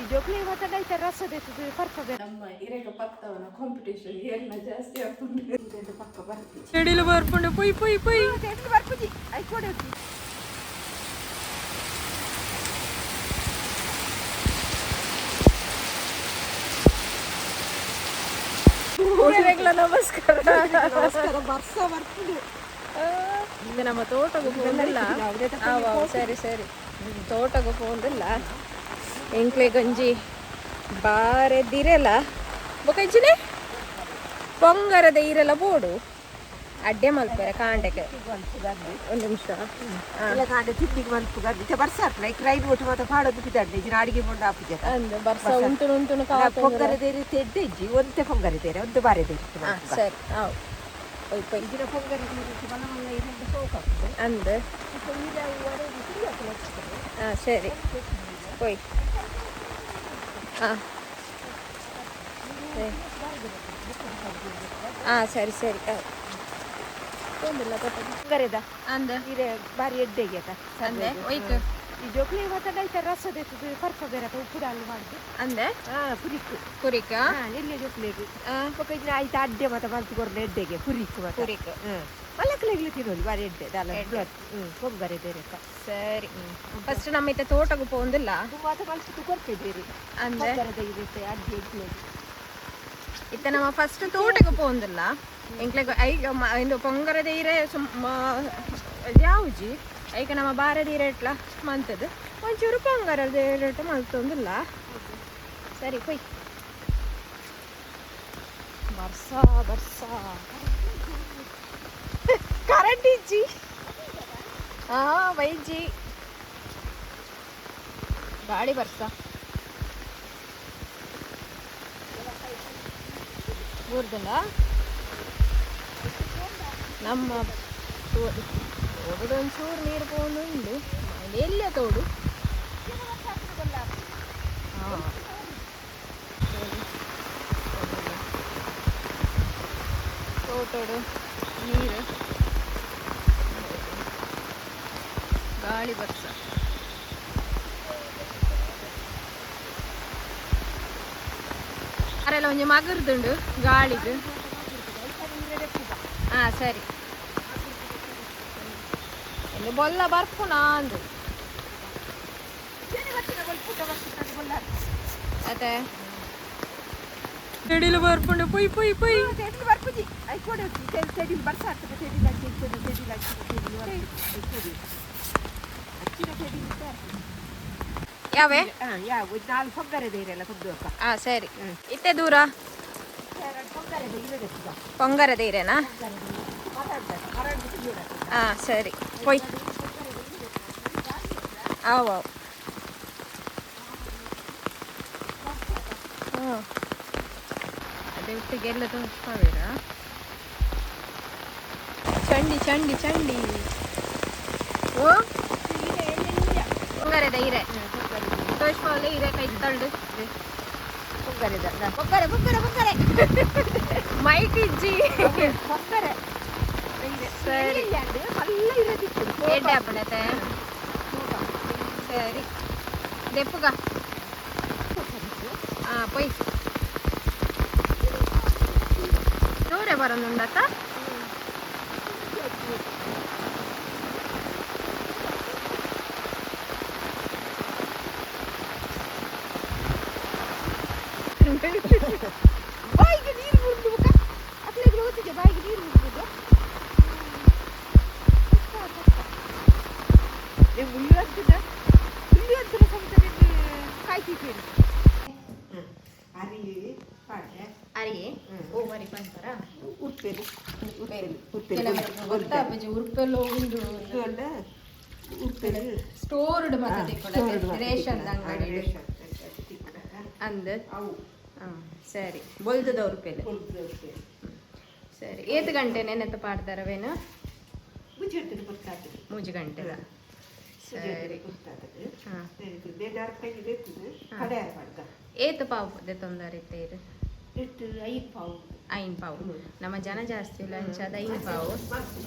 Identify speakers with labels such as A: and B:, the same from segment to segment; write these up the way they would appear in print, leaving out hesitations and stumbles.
A: ಈ ಜೋಕ್ಲಿ ಮಾತಾಡ ಐತ ರಸ ದೆತ್ತದು ಪರ್ಪದ.
B: ನಮ್ಮ ಇರೆಗ ಪತ್ತವನ ಕಾಂಪಿಟೇಷನ್ ಏರ್ನ ಜಾಸ್ತಿ ಆಪುಂಡು.
A: ಪಕ್ಕ ಬರ್ತಿ.
B: ಸಿಡಿಲು ಬರ್ಪುಂಡು, ಪುಯ್ ಪುಯ್ ಪುಯ್.
A: ಬರ್ಪುಜಿ, ಐಕೊಡೆ.
B: ಊರೆಗ್ಲ ನಮಸ್ಕಾರ.
A: ನಮಸ್ಕಾರ. ಬರ್ಸ ಬರ್ಪುಂಡು.
B: ಇದು ನಮ್ಮ ತೋಟಗೂ ಪೋಂದಿಲ್ಲ. ಆವ್, ಸರಿ ಸರಿ, ತೋಟಗೂ ಪೋಂದಿಲ್ಲ. ಎಂಕ್ಲೆ ಗಂಜಿ ಬಾರೆ ದಿರೆಲ ಬೊಕ ಇಜ್ಜಿನೆ ಪೊಂಗರದ ಈರೆಲ್ಲ ಬೋಡು ಅಡ್ಡೆ ಮಲ್ಪೆರೆ ಕಾಂಡೆಗೆ. ಒಂದು ನಿಮಿಷ.
A: ಎಲ್ಲ ಕಾಂಡೆ ತಿಂಡಿಗೆ ಮನ್ಪುಗ ಬರ್ಸ ಲೈಕ್ ರೈಲ್ ಒಟ್ಟು ಮಾತ ಪಾಡೊಂದು ಪಿದಾಡ್ನೆ ಇಜ್ಜಿನ ಅಡಿಗೆ ಮುಂಡ ಆಪುಜ.
B: ಅಂದ್ ಬರ್ಸ ಉಂಟು ಉಂಟು.
A: ಪೊಂಗರ ದೇರಿ ತೆಡ್ಡೆ ಇಜ್ಜಿ, ಒಂತೆ ಪೊಂಗರ ದೇರೆ, ಒಂದು ಬಾರೆ ದೇರಿ.
B: ಸರಿ, ಆವ್, ಪೊಯ್ ಪೊಯ್.
A: ಇಜಿನ ಪೊಂಗರ ದೇರಿ ಮಲ್ಲ ಮಲ್ಲ ಇರಿಂದ ಸೋಕಾಗ್ತದೆ.
B: ಅಂದ್ ಹಾಂ, ಸರಿ, ಪೊಯ್. ಹಾಂ ಸರಿ, ಹಾಂ ಸರಿ ಸರಿ, ಆವ್. ಪೋಂದಿಲ್ಲ ತೋಟಗ್.
A: ಪೊಂಗರೆದ
B: ಅಂದ್
A: ಇರೆ ಬಾರಿ ಎಡ್ಡೆಗೆ ಆತ.
B: ಅಂದೆ ಒಯ್ಕ್.
A: ಈ ಜೋಕ್ಲಿ ಮಾತಾಡ ಐತ ರಸ ದೆತ್ತದು ಪರ್ಪ ಬೇರೆ ಉಪ್ಪು ದಾಲ್ ಮಾಡುದು.
B: ಅಂದೆ.
A: ಹಾ, ಪುರಿಕ್.
B: ಕುರಿಕ.
A: ಹಾ, ಎಲ್ಲಿ ಜೋಕ್ಲಿಗ್ ಬೊಕ ಇಜ್ಜಿನ ಐತ ಅಡ್ಡೆ ಮಾತ ಮಲ್ತ್ ಕೊರ್ನ ಎಡ್ಡೆಗೆ ಪುರಿಕ್ ಮಾತ.
B: ಪುರಿಕ್.
A: ಹ್ಮ್, ಮಲ್ಲಕ್ಲೆಗ್ಲ ತಿನ್ನೋಲಿ, ಬಾರಿ ಎಡ್ಡೆ ದಾಲ. ಹ್ಮ್, ಪೊಂಗರೆ ಬೇರೆ.
B: ಸರಿ, ಫಸ್ಟ್ ನಮ್ಮ ಇತ್ತ ತೋಟಗ್ ಪೋಂದಿಲ್ಲ.
A: ಮಾತ ಮಲ್ತ್ ಕೊರ್ಪೆದೇರಿ.
B: ಅಂದೆ.
A: ಪೊಂಗರೆದ ಇರುತ್ತೆ ಅಡ್ಡೆ ಇಡ್ಲೆ.
B: ಇತ್ತ ನಮ್ಮ ಫಸ್ಟ್ ತೋಟಗ್ ಪೋಂದಿಲ್ಲ. ಎಂಕ್ಲೆಗ್ ಐಗ ಇಂದು ಪೊಂಗರದ ಇರೆ ಯಾವುಜಿ. ಐಕ ನಮ್ಮ ಬಾರದ ಇರೆ ಎಟ್ಲ ಮಂತದ್ದು ಒಂಚೂರು ಪೊಂಗರದ ಇರೇಟ ಮಲ್ತೊಂದಿಲ್ಲ. ಸರಿ, ಕೊಯ್. ಬರ್ಸ ಬರ್ಸ, ಕರೆಂಟ್ ಇಜ್ಜಿ. ಹಾ, ಬೈಜಿ ಗಾಳಿ ಬರ್ಸ ಊರ್ದಲ್ಲ. ನಮ್ಮ ತೋಡು ತೋಟದ ಒಂಚೂರು ನೀರು ಪೋಂದುಂಡು. ಎಲ್ಲ ತೋಡು. ಹಾ. ತೋಡು. ತೋಟೋಡು ನೀರು, ಗಾಳಿ ಬರ್ಸ. ಅರೆಲ್ಲ ಒಂಜಿ ಮಗರ್ದುಂಡು ಗಾಳಿಗೆ. ಹಾ, ಸರಿ. ಎಲ್ಲಿ ಬೊಲ್ಲ ಬರ್ಪುನ ಅಂದು. ಅದೇ ಸಿಡಿಲು ಬರ್ಪುಂಡು, ಪುಯ್ ಪುಯ್ ಪುಯ್.
A: ತೆಡ್ಲು ಬರ್ಪುಜಿ, ಐಕೊಡೆ. ತೆಡಿಲ್ ಬರ್ಸ ಆಗ್ತದೆ, ತೆಡಿಲ್ ಹಚ್ಚಿ ಇಕ್ಕೊಡಿ, ತೆಡಿಲ್ ಹಚ್ಚಿ, ತೆಡಿಲ್ ಐಕೊಡಿ, ಹಚ್ಚಿನ ತೆಡಿಲ್.
B: ಯಾವೆ?
A: ಹಾ, ಯಾವ ನಾಲ್ ಪೊಂಗರೆ ದೇರೆಲ್ಲ ತುಂಬಿಯಪ್ಪ.
B: ಹಾ, ಸರಿ. ಇತ್ತೆ ದೂರ.
A: ಎರಡು ಪೊಂಗರೆ ಇರಬೇಕು.
B: ಪೊಂಗರದ ಇರೇನಾ? ಹಾ, ಸರಿ, ಪೊಯ್. ಆವ್ ಆವ್. ಹಾಂ, ಅದೇ ಒಟ್ಟಿಗೆ ಎಲ್ಲ ತೋರಿಸ್ತಾವೇರ. ಚಂಡಿ ಚಂಡಿ ಚಂಡಿ. ಓ, ಪೊಂಗರೆದ ಇರೆ ತೋರಿಸ್ಪಾವಲೆ, ಇರೆ ಕೈ ತಳ್ಳು.
A: ಪೊಂಗರೆದ ಪೊಂಗರೆ ಪೊಂಗರೆ ಪೊಂಗರೆ.
B: ಮೈಕ್ ಇಜ್ಜಿ.
A: ಪೊಂಗರೆ.
B: ಸರಿ.
A: ಮಲ್ಲ ಇರದಿತ್ತು.
B: ಎಡ್ಡೆ ಆಪಣತೆ. ಸರಿ, ದೆಪ್ಪುಗ. ಹಾ, ಪೊಯ್. ದೂರ ಬರೋದುಂಡತ್ತ.
A: ಬಾಯಿಗೆ ನೀರು ಮುರಿದು ಮುಖ ಅಕ್ಲೆಗ್ ಗೊತ್ತಿದೆ, ಬಾಯಿಗೆ ನೀರು ಮುರಿದು. ನೀವು ಮುಳ್ಳು ಅಂತದ, ಮುಳ್ಳು ಅಂತದ ಸಮೇತ ಕಾಯ್ತಿದ್ದೀರಿ. ಅರಿ ಪಾಡ್ರೆ.
B: ಅರಿ, ಓ ಮರಿ ಪಂಪರ.
A: ಉರ್ಪೆಲು ಉರ್ಪೆಲು ಉರ್ಪೆಲು.
B: ಕೆಲವರಿಗೆ ಗೊತ್ತಾಪುಜಿ ಉರ್ಪೆಲು ಉಂಡು.
A: ಉರ್ಪೆಲು.
B: ಸ್ಟೋರ್ಡ್ ಮತ್ತೆ ತಿಕ್ಕೊಡತ್ತೆ ರೇಷನ್ ಅಂಗಡಿ.
A: ರೇಷನ್.
B: ಅಂದ್.
A: ಅವು.
B: ಹಾ, ಸರಿ, ಬೊಲ್ದದ ಉರ್ಪೆಲು. ಸರಿ, ಏತ್ ಗಂಟೆ ನೆನೆತ ಪಾಡ್ದಾರವೇನು?
A: ಮುಚ್ಚಿಡ್ತದೆ, ಗೊತ್ತಾಗ್ತದೆ.
B: ಮೂಜಿ ಗಂಟೆದ. ಸರಿ.
A: ಗೊತ್ತಾಗ್ತದೆ.
B: ಹಾ.
A: ಕಡೆ ಪಡ್ದ.
B: ಏತ್ ಪಾವು ದೆತ್ತೊಂದಾರಿತ್ತೆ ಇರು?
A: ಇಟ್ಟು ಐದು ಪಾವು.
B: ಐನ್ ಪಾವು. ನಮ್ಮ ಜನ ಜಾಸ್ತಿ ಇಲ್ಲ, ಅಂಚಾದ ಐನ್ ಪಾವು.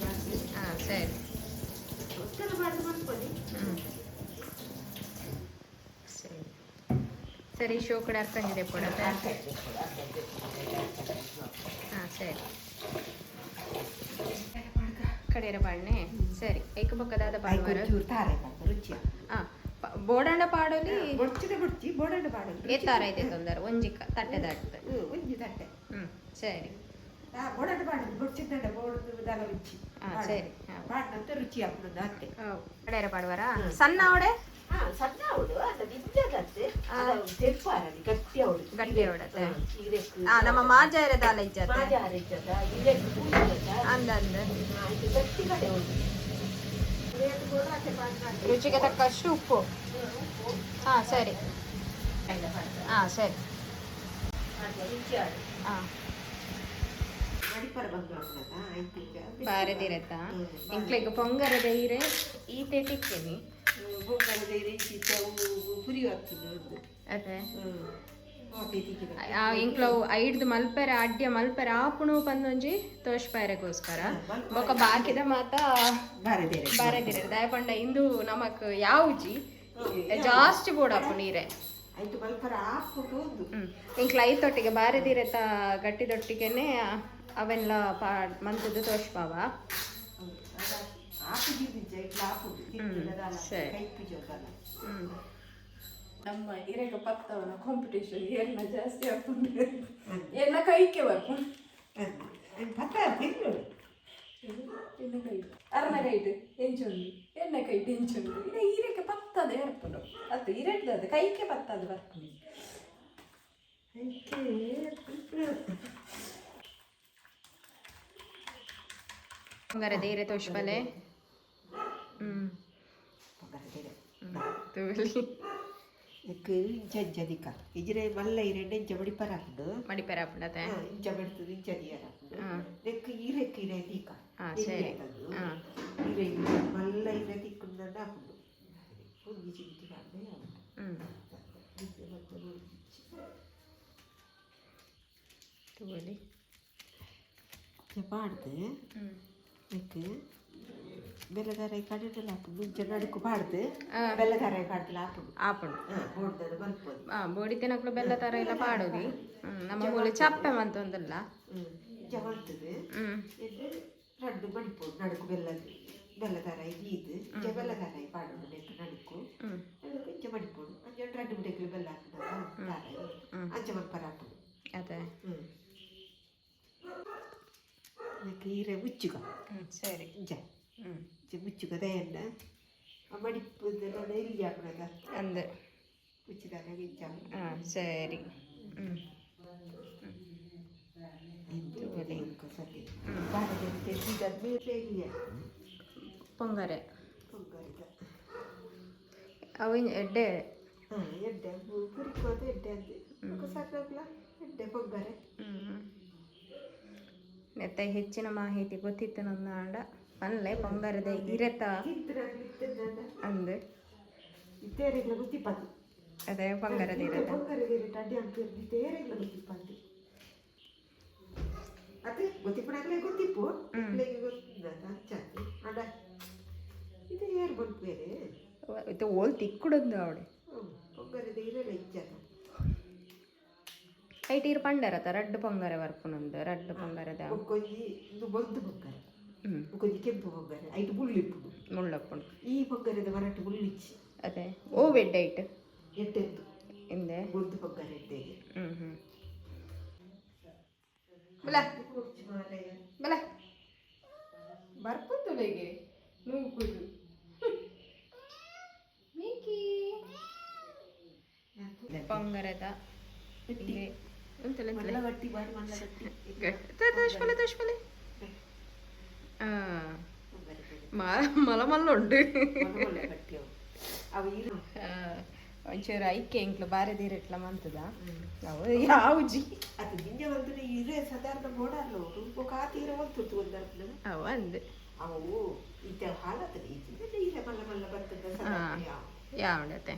B: ಹಾ, ಸರಿ.
A: ಮಾಡ್ಕೊಳ್ಳಿ.
B: ಹ್ಮ್. ಸರಿ. ಸರಿ, ಶೋಕಡೆ ಅರ್ಕಂಜಿದೆ ಪೋಡತ್ತೆ. ಹಾಂ, ಸರಿ, ಕಡೆಯರ ಬಾಳ್ನೆ. ಸರಿ, ಏಕ ಬೊಕ್ಕದಾದ ಪಾಡುವರು?
A: ಒಂಚೂರು ತಾರೆ ಪಾಡ್ದು ರುಚಿ.
B: ಹಾಂ, ಬೋಡಾಂಡ ಪಾಡೋಲಿ.
A: ಬೊಡ್ಚಿದ ಬೊಡ್ಚಿ, ಬೋಡಂಡ ಪಾಡೋದು.
B: ಏ ತಾರ ಇದೆ ತೊಂದರೆ, ಒಂಜಿ ತಟ್ಟೆ ದಾಟ್ತು.
A: ಒಂಜಿ ತಟ್ಟೆ.
B: ಹ್ಞೂ, ಸರಿ.
A: ಬೋಡಂಡ ಪಾಡೋದು, ಬೊಡ್ಚಿದ ಬೋಡದು ದಾಲ ರುಚಿ.
B: ಹಾ, ಸರಿ. ಹಾ.
A: ಪಾಡ್ನಂತ ರುಚಿ ಆಗ್ತದೆ ಅತ್ತೆ.
B: ಕಡೆಯರ ಪಾಡುವರಾ? ಸಣ್ಣ ಅವಡೆ.
A: ಹಾ, ಸಣ್ಣ ಅವಡು ಅದು ನಿಜದತ್ತೆ. ತೆಪ್ಪಾರನಿ ಗಟ್ಟಿ ಅವಡು.
B: ಗಟ್ಟಿ ಅವಡತ್ತೆ.
A: ಇರೆಕ್.
B: ಆ ನಮ್ಮ ಮಾಜಾರ ದಾಲ ಇಜ್ಜತ್ತೆ.
A: ಮಾಜಾರ ಇಜ್ಜದ, ಇರೆಕ್ ಪೂಜದ.
B: ಅಂದ ಅಂದ.
A: ಇದು ಗಟ್ಟಿ ಕಡೆ ಉಂಟು. ರೇಟ್ ಕೂಡ ಅತ್ತೆ ಪಾಡ್ನ.
B: ರುಚಿಗೆ ತಕ್ಕಷ್ಟು ಉಪ್ಪು. ಹಾ, ಸರಿ. ಹಾ, ಸರಿ.
A: ರುಚಿ ಆಡು.
B: ಹಾ.
A: ಮಡಿಪರ ಬಂದು ಹಾಕ್ನದ ಆಯ್ತು ಈಗ.
B: ಬಾರದಿರತ್ತ. ಇಂಕ್ಲೆಗ್ ಪೊಂಗರದ ಇರೆ ಈತೆ ತಿಕ್ಕೇನಿ.
A: ಪೊಂಗರದ ಇರೆ ಇಂಚಿತ್ತ ಪುರಿ ಆಗ್ತದೆ ಒಂದು.
B: ಅದೇ.
A: ಹ್ಮ್.
B: ಆ ಇಂಕ್ಲವು ಐಡ್ದು ಮಲ್ಪೆರೆ ಅಡ್ಯ ಮಲ್ಪೆರೆ ಆಪುಣು ಪಂದೊಂಜಿ ತೋಷ್ಪಾಯರೆಗೋಸ್ಕರ. ಬೊಕ ಬಾಕಿದ ಮಾತ
A: ಬಾರದಿರೆ.
B: ಬಾರದಿರ ದಾಯಪಂಡ ಇಂದು ನಮಕ್ ಯಾವುಜಿ, ಜಾಸ್ತಿ ಬೋಡಾಪು ನೀರೆ.
A: ಆಯ್ತು, ಮಲ್ಪರ ಆಪುಂಡು ಒಂದು.
B: ಹ್ಮ್, ಇಂಕ್ಲ ಐತೊಟ್ಟಿಗೆ ಬಾರದಿರೆತ ಗಟ್ಟಿದೊಟ್ಟಿಗೆನೆ ಅವೆಲ್ಲ ಪಾ ಮಂತದ್ದು ತೋಷ್ಪಾವ.
A: ಆಪು ನಿಜ ಇట్లా ಆಪುಂಡು ತಿಂದದಲ್ಲ.
B: ಸರಿ.
A: ಕೈಪು ಜೋಗಲ್ಲ.
B: ಹ್ಮ್.
C: ನಮ್ಮ ಇರೆಗ ಪತ್ತವನ ಕಾಂಪಿಟೇಷನ್, ಎನ್ನ ಜಾಸ್ತಿ ಆಗ್ತುಂಡು, ಎನ್ನ ಕೈಕೆ ಬರ್ಪುಂಡು.
A: ಪತ್ತ ತಿಂಗಳು.
C: ಎನ್ನ ಕೈ, ಅರ್ನ ಕೈಟ್ ಎಂಚುಂಡು, ಎನ್ನ ಕೈಟ್ ಎಂಚುಂಡು, ಇನ್ನ ಈರೆಗೆ ಪತ್ತದೆ ಬರ್ಪುಂಡು ಅತ್ತು, ಇರೆಡ್ದದು ಕೈಕೆ ಪತ್ತದು ಬರ್ಪುಂಡು.
B: ಬಂಗಾರದ ಇರೆ ತೋಷ್ಪಲೆ. ಹ್ಮ್. ತೂಲಿ.
A: ಎಕ್ ಇಂಚ ಇಂಚ ದಿಕ್ಕ ಇಜ್ರೆ ಮಲ್ಲ ಇರೆಂಡೆ ಇಂಚ ಮಡಿಪರ ಹಾಕುಂಡು.
B: ಮಡಿಪೆರೆ ಆಪುಂಡತೆ.
A: ಇಂಚ ಬಡ್ತದೆ, ಇಂಚ ದಿಯರ ಹಾಕುಂಡು.
B: ಹಾ.
A: ನೆಕ್ ಈರೆಕ್ ಇರೆ ದಿಕ್ಕ.
B: ಹಾ, ಸರಿ. ಹಾ.
A: ಇರೆ ಮಲ್ಲ ಇರೆ ತಿಕ್ಕುಂಡ ಹಾಕುಂಡು. ಒಂಜಿ ಚಿಂತಿ ಪಾಡ್ದೆ.
B: ಹ್ಮ್, ತೂಲಿ.
A: ಪಾಡ್ದು.
B: ಹ್ಮ್.
A: ನೆಕ್ ಬೆಲ್ಲದಾರ ಕಡೆಟಲ್ಲ ಹಾಕುಂಡು, ಇಂಚ ನಡುಕು ಪಾಡ್ದು.
B: ಆ.
A: ಬೆಲ್ಲದಾರ ಪಾಡ್ದಲ ಹಾಕುಂಡು.
B: ಆಪುಂಡು.
A: ಬೋಡ್ದದ ಮಲ್ಪೋದು.
B: ಆ ಬೋಡಿ ತಿನ್ನಕ್ಲು ಬೆಲ್ಲ ತರ ಎಲ್ಲ ಪಾಡೋದಿ. ನಮ್ಮ ಮೂಲೆ ಚಪ್ಪೆ ಮಂತೊಂದಲ್ಲ.
A: ಇಂಚ ಮಲ್ತದೆ.
B: ಹ್ಮ್.
A: ಎಡ್ಡೆ ರಡ್ಡು ಮಡಿಪೋಡು ನಡುಕು ಬೆಲ್ಲ ಬೆಲ್ಲದಾರ ದೀದ್ ಇಂಚ ಬೆಲ್ಲದಾರ ಪಾಡೋಡು ನೆಕ್ ನಡುಕು.
B: ಹ್ಮ್.
A: ನಡುಕು ಇಂಚ ಮಡಿಪೋಡು, ಅಂಚ ರಡ್ಡು ಬಿಡಕ್ಲು ಬೆಲ್ಲ ಹಾಕುದಲ್ಲ ದಾರ. ಅಂಚ ಮಲ್ಪರ ಹಾಕುಂಡು.
B: ಅದೇ.
A: ನೆಕ್ ಈರೆ ಮುಚ್ಚುಗ.
B: ಹ್ಮ್, ಸರಿ.
A: ಇಂಚ.
B: ಹ್ಮ್.
A: ಇಂಚ ಮುಚ್ಚುಗ ದಯನ್ನ ಮಡಿಪು ಎಲ್ಲಿ ಹಾಕುಣದ.
B: ಅಂದ.
A: ಮುಚ್ಚಿದಾಗ ಇಂಚ.
B: ಹಾ, ಸರಿ. ಹ್ಮ್.
A: ಸತಿ ಬಾರದೆ.
B: ಪೊಂಗರೆ.
A: ಪೊಂಗರಿದ.
B: ಅವು ಎಡ್ಡೆ.
A: ಹಾಂ, ಎಡ್ಡೆ ಪುರಿಕೋದು, ಎಡ್ಡೆ ಅಂದು ಬೊಕ ಸಾಕಾಗ್ಲ ಎಡ್ಡೆ ಪೊಂಗರೆ.
B: ಹ್ಮ್, ನೆತ್ತ ಹೆಚ್ಚಿನ ಮಾಹಿತಿ ಗೊತ್ತಿತ್ತು ನನ್ನ ಆಂಡ ಪನ್ಲೆ, ಪೊಂಗರದ ಇರೆತ. ಅಂದು.
A: ಇತ್ತೇರೆಗ್ಲ ಗೊತ್ತಿಪ್ಪಂದು.
B: ಅದೇ, ಪೊಂಗರದ ಇರೆತ.
A: ಪೊಂಗರೆ ಅಡ್ಡಿ ಅಂತ ಇತ್ತೇರೆಗ್ಲ ಗೊತ್ತಿಪ್ಪಂದು. ಅದೇ ಗೊತ್ತಿಪ್ಪನಾಗ್ಲೇ ಗೊತ್ತಿಪ್ಪು ಗೊತ್ತಿದ್ದ ಅಂಚಾತಿ ಅಡ ಇದು ಏರ್ ಬಂತು ಬೇರೆ.
B: ಇದು ಓಲ್ ತಿಕ್ಕುಡೊಂದು ಅವಡೆ.
A: ಪೊಂಗರೆದ ಇರಲ್ಲ ಇಜ್ಜದ.
B: ಐಟ್ ಇರು ಪಂಡರತ ರಡ್ಡು ಪೊಂಗರೆ ಬರ್ಪುನಂದು, ರಡ್ಡು ಪೊಂಗರದ.
A: ಬೊಕ್ಕೊಂಜಿ ಇಂದು ಬೊಲ್ದು ಪೊಂಗರೆ.
B: ಹ್ಮ್.
A: ಬೊಕ್ಕೊಂಜಿ ಕೆಂಪು ಪೊಂಗರೆ, ಐಟ್ ಮುಳ್ಳಿಪ್ಪುಂಡು.
B: ಮುಳ್ಳಪ್ಪುಂಡು.
A: ಈ ಪೊಂಗರೆದ ಮರಟ್ ಮುಳ್ಳಿಚ್ಚಿ.
B: ಅದೇ, ಓ ಬೆಡ್ ಐಟ್.
A: ಎಡ್ಡೆಂದು.
B: ಇಂದೆ.
A: ಬೊಲ್ದು ಪೊಂಗರೆ ಎಡ್ಡೆಗೆ.
B: ಹ್ಮ್ ಹ್ಮ್ ಬಲ ಬಲ
C: ಬರ್ಪುಂದುಲೆಗೆ ನೂಕುದು.
B: ಮಿಕಿ ಪೊಂಗರದ ಇಲ್ಲಿ ಉಂಟಲ್ಲ.
A: ಮಲ್ಲ ಗಟ್ಟಿ ಬಾರಿ, ಮಲ್ಲ ಗಟ್ಟಿ.
B: ತೋಷ್ಪಲೆ, ತೋಷ್ಪಲೆ. ಆ ಮಲ ಮಲ್ಲ ಉಂಡು.
A: ಮಲ್ಲ ಗಟ್ಟಿ ಅವು ಅವು ಇರು.
B: ಒಂಚೂರು ಐಕೆ ಇಂಕ್ಲು ಬಾರದಿರಟ್ಲ ಮಂತದ ಅವು ಯಾವುಜಿ.
A: ಅದು ಗಿಂಜ ಬಂದ್ರೆ ಇರೆ ಸಾಧಾರಣ ಬೋಡಲ್ಲ ಅವರು, ಬೊಕ ಆ ತೀರ ಒಂದು ಒಂದರ್ಪಣ.
B: ಅವು ಅಂದ್.
A: ಅವು ಇದ್ದ ಹಾಲತ್ತದ ಇದ್ದ ಇರೆ ಮಲ್ಲ ಮಲ್ಲ ಬರ್ತದ ಸಾಧಾರಣ ಯಾವ.
B: ಯಾವಡತೆ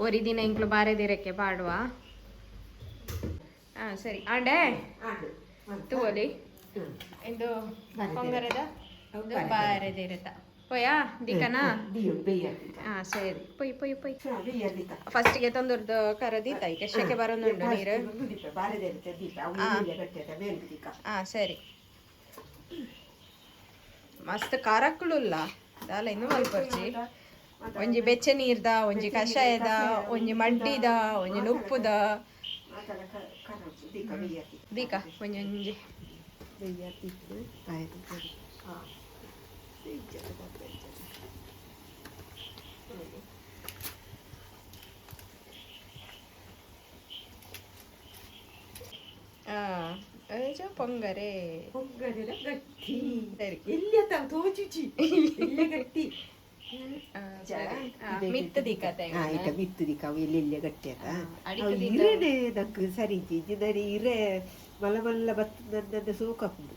B: ಒರಿ ದಿನ ಇಂಕ್ಲು ಬಾರದಿರಕ್ಕೆ ಪಾಡುವ. ಹಾ, ಸರಿ ಆಂಡೆ.
A: ಆಂಡು.
B: ತೂವಲಿ. ಇದು
A: ಬಾರೆದಿರ.
B: ಪೊಂಗರದ
A: ಅವು
B: ಬಾರದಿರತ. ಪೋಯಾ ದಿಕನಾ? ಹಾ ಸರಿ, ಪೊಯ್ ಪೊಯ್ ಪೊಯ್. ಫಸ್ಟ್ಗೆ ತೊಂದರ್ದು ಕರದೀತ ಈಗ ಶೆಕೆ ಬರೋದುಂಡು ನೀರು. ಹಾ ಸರಿ, ಮಸ್ತ್ ಖಾರಕ್ಕುಳುಲ್ಲ ದಾಲ ಇನ್ನು ಮಲ್ಪರ್ಚಿ. ಒಂಜಿ ಬೆಚ್ಚ ನೀರ್ದ, ಒಂಜಿ ಕಷಾಯದ, ಒಂಜಿ ಮಡ್ಡಿದ, ಒಂಜಿ ನುಪ್ಪುದ ದೀಕ ಒಂಜಿ ಒಂಜಿ. ಪೊಂಗರೆ
A: ಪೊಂಗರೆದ ಗಟ್ಟಿ.
B: ಸರಿ.
A: ಎಲ್ಲಿ ತೋಚುಚಿ ಎಲ್ಲಿ ಗಟ್ಟಿ.
B: ಮಿತ್ತ ದಿಕ್ಕತೆ.
A: ಆಯ್ತ, ಮಿತ್ತು ದಿಕ್ಕ ಅವು ಎಲ್ಲೆಲ್ಲ ಗಟ್ಟಿ ಆತ.
B: ಅಡಿಕೆ ದಿಕ್ಕ.
A: ಇರೆನೆ ನಂಗೆ ಸರಿ ಇಜ್ಜಿ ಇರೆ ಮಲ್ಲ ಮಲ್ಲ ಬತ್ತ ನನ್ನ ಸೋಕಾಪುಂಡು.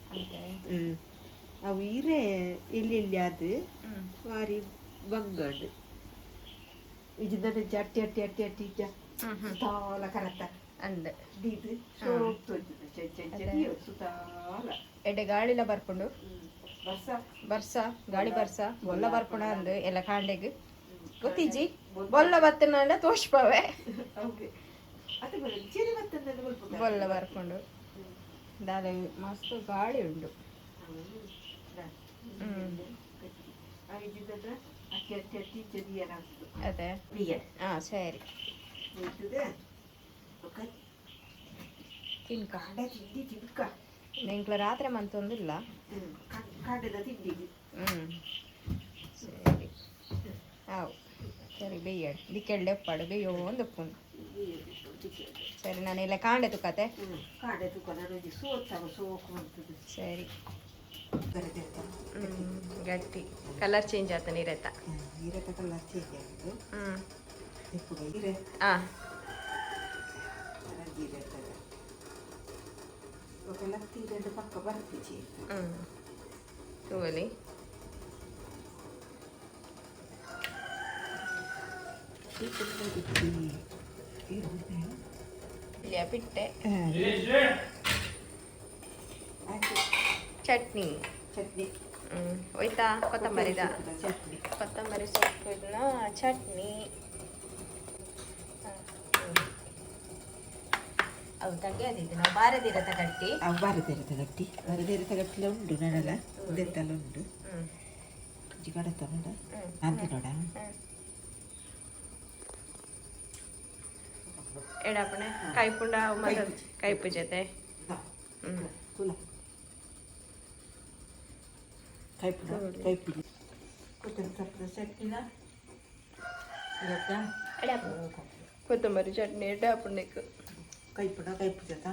A: ಅವು ಇರೆ ಎಲ್ಲೆಲ್ಲಿ ಅದು ಬಾರಿ ಬಂಗಂಡು ಇಜ್ಜಿ ನನ್ನ ಅಟ್ಟಿ ಅಟ್ಟಿ ಅಟ್ಟಿ ಅಟ್ಟಿ ಇಜ್ಜ ಸುತಾಲ ಕರತ್ತ
B: ಅಂದ್
A: ದೀದ್ ಸೋಕ್ ತೋಜುಂಡು ಚೆಂಚ ಸುತಾಲ.
B: ಎಡ್ಡೆ ಗಾಳಿಲ ಬರ್ಪುಂಡು.
A: ಬರ್ಸ.
B: ಬರ್ಸ, ಗಾಳಿ ಬರ್ಸ ಬೊಲ್ಲ ಬರ್ಪುಣ ಅಂದ್ ಎಲ್ಲ ಕಾಂಡೆಗ್ ಗೊತ್ತಿಜ್ಜಿ. ಬೊಲ್ಲ ಬತ್ತನಾಂಡ ತೋಷ್ಪವೆ.
A: ಓಕೆ, ಅದು ಚೇರಿ ಬತ್ತಂದ್ರೆ ಬಲ್ಪುಂಡು.
B: ಬೊಲ್ಲ ಬರ್ಪುಂಡು ದಾಲ ಮಸ್ತ್ ಗಾಳಿ ಉಂಡು.
A: ಅಟ್ಟಿ ಅಟ್ಟಿ ಅಟ್ಟಿ ಇಜ್ಜ
B: ಅದೇ. ಹಾ ಸರಿ. ತಿನ್ಕ.
A: ಕಾಂಡ ತಿಂಡಿ ತಿನ್ಕ.
B: ಎಂಕ್ಲ ರಾತ್ರಿ ಮಂತೊಂದಿಲ್ಲ.
A: ಕಾಂಡದ ತಿಂಡಿಗೆ.
B: ಸರಿ, ಅವು ಸರಿ ಬೇಯ್ಯಾಡು ದಿಕ್ಕೆಳ್ಳೆ ಉಪ್ಪಾಡು ಬೇಯೋ ಒಂದು ಉಪ್ಪುಂಡು. ಸರಿ, ನಾನು ಎಲ್ಲ ಕಾಂಡೆ ತುಕ್ಕತೆ.
A: ಕಾಂಡ ತುಕ್ಕ, ನಾನು ಸೋತಾವ ಸೋಕು ಅಂತದ್ದು.
B: ಸರಿ.
A: ಬರದಿರ್ತ.
B: ಗಟ್ಟಿ ಕಲರ್ ಚೇಂಜ್ ಆತ ನೀರೆತ್ತ.
A: ಇರತ್ತ ಕಲರ್ ಚೇಂಜ್ ಆಗುದು. ಇಪ್ಪುಗ ಇರೆ.
B: ಹಾಂ.
A: ಇರತ್ತದ ఒక ಲತ್ತಿ ಎರಡು ಪಕ್ಕ ಬರ್ತಿಜಿ.
B: ತೂವಲಿ. ಇಲ್ಲಿಯ ಪಿಟ್ಟೆ ಚಟ್ನಿ.
A: ಚಟ್ನಿ.
B: ಹೋಯ್ತಾ ಕೊತ್ತಂಬರಿದ?
A: ಚಟ್ನಿ.
B: ಕೊತ್ತಂಬರಿ ಸೊಪ್ಪಿನ ಚಟ್ನಿ. ಅವು ತಗ್ಗಿಯದಿದ್ದು ನಾವು ಬಾರದಿರತ ಗಟ್ಟಿ.
A: ಅವು ಬಾರದಿರತ ಗಟ್ಟಿ, ಬಾರದಿರತ ಗಟ್ಟಿಲ ಉಂಡು ನನಲ ಉಂದೆತ್ತಲ್ಲ ಉಂಡು. ಜಿಗಡತ್ತ ನೋಡ ಅಂತ ನೋಡ.
B: ಎಡಾಪಣೆ ಕಾಯ್ಪುಂಡ ಮತ್ತೆ ಕೈಪು ಜೊತೆ.
A: ತುಲ ಕೈಪುಡ ಕೈಪುಡಿ ಕೊತ್ತಂಬರಿ ಸೊಪ್ಪಿನ ಚಟ್ನಿನ ಇರತ್ತಾ.
B: ಕೊತ್ತಂಬರಿ ಚಟ್ನಿ ಎಡಾಪುಂಡೆಕ್.
A: ಕೈಪುಡ ಕೈಪು ಜೊತೆ.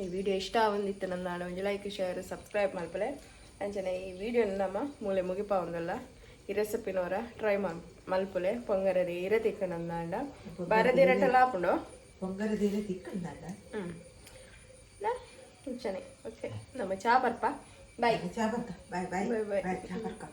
B: ಈ ವಿಡಿಯೋ ಇಷ್ಟ ಆವೊಂದಿತ್ತು ನನ್ನ ಒಂಜಿ ಲೈಕ್, ಶೇರ್, ಸಬ್ಸ್ಕ್ರೈಬ್ ಮಲ್ಪಲೆ. ಅಂಚನೆ ಈ ವಿಡಿಯೋ ನಮ್ಮ ಮೂಲೆ ಮುಗಿಪಾವೊಂದಲ್ಲ. ಈ ರೆಸಿಪಿನವರ ಟ್ರೈ ಮಲ್ಪುಲೆ. ಪೊಂಗರದ ಇರೆ ತಿಕ್ಕ ನಂದಾಂಡ ಬರದಿರಟಲ ಆಪುಂಡು.
A: ಪೊಂಗರದಿರ ತಿಕ್ಕಂದಾಂಡ.
B: ಅಂಚನೆ ಓಕೆ, ನಮ್ಮ ಚಾ ಬರ್ಪ. ಬಾಯ್.
A: ಚಾ ಬರ್ಕ, bye bye.
B: Bye, bye.
A: Bye, ಚಾ ಬರ್ಕ.